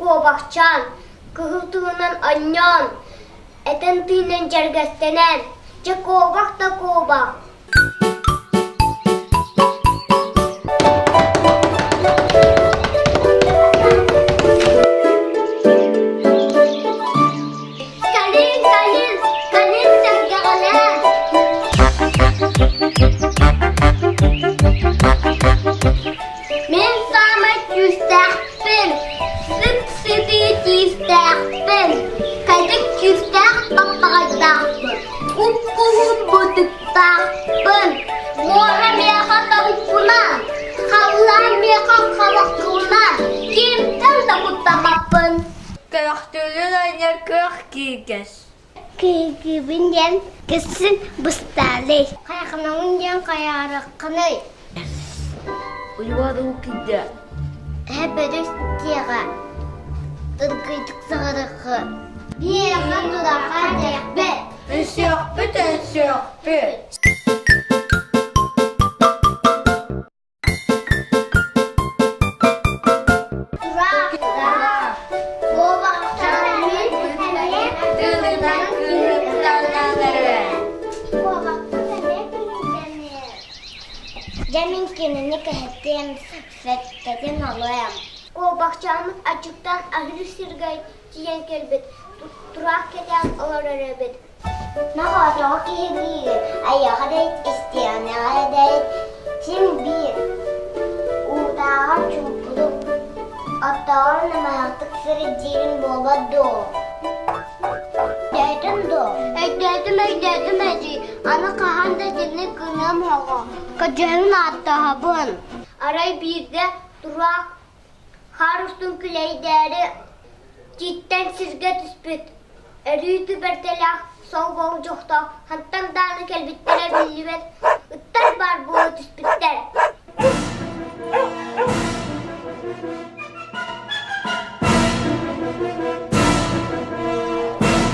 куобахчаан, кыһыл тылынан онньоон, этэн-тыынан дьэргэстэнэн, дьэ куобах да куобах. Калин, калин, калин сэргэҕэлээн! Мин саамай күүстээхпин, сып-сытыы тиистээхпин, кэтит күүстээх баппаҕайдаахпын, уп-уһун бытыктаахпын, муора миэхэ тобукпунан, халлаан миэхэ халахпынан, кимтэн да куттаммаппын. Көхтүлүн анньар күөх киикэс. Киикибин диэн кисин быстаалый. Хайаханабын диэн хайаараххыный. Уйугар уу киирдэ. Эһэ тиэҕэ ыргыйдык саҕарыххы. Биэҕэ тураха диэхпит. Өсүөхпүт, өсүөхпүт. Дьэ мин кинини кэһэтиэм, сэттэтин олуом. Куобахчааммыт аччыктаан аһыыр сиргэ тиийэн кэлбит, тураах кэтээн олорор эбит. Наҕаатаҕа киһи айаҕа да истиэнэҕэ да син биир уутааҕар чуумпутук, оттооҕор намыһахтык сырыт диирин буолбат дуо? Өйдөөтүм дуо? Өйдөөтүм, өйдөөтүм эдьиий, аны хаһан да итинник гыныам оҕо, көдьөһүн ааттаһабын. Арай биирдэ тураах хаар устун күлэйдээри тииттэн сиргэ түспүт, өрүү түбэлтэлээх сол болдьохтоох хантан даҕаны кэлбиттэрэ биллибэт ыттар баар буола түспүттэр.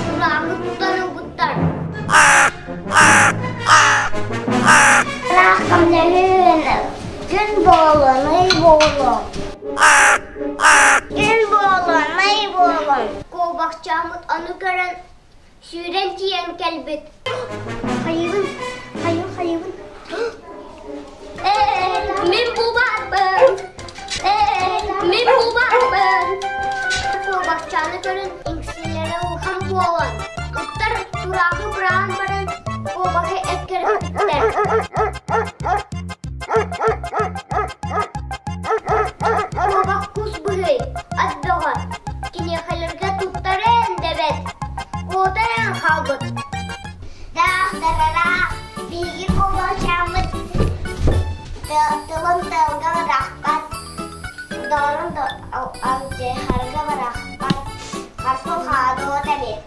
Тураахы тутан ылбыттар. Күн буолун, ый буолун. Күн буолун, ый буолун. Куобахчааммыт ону көрөн сүүрэн тиийэн кэлбит. Хайыбын, хайыбын, хайыбын. Ээ, мин бу баарбын. Ээ, мин бу баарбын. Куобахчааны көрөн иҥсэлэрэ улахан буолан, ыттар тураахы быраҕан баран куобаҕы эккирэппиттэр. Куобах кус быһый, ат бөҕө, киниэхэлэргэ туттара эндэбэт, куотан хаалбыт. Даах-дарараах, биһиги куобахчааммыт тылын тыалга бырахпат, доҕорун алдьархайга бырахпат, харсыл хаадуот эбит.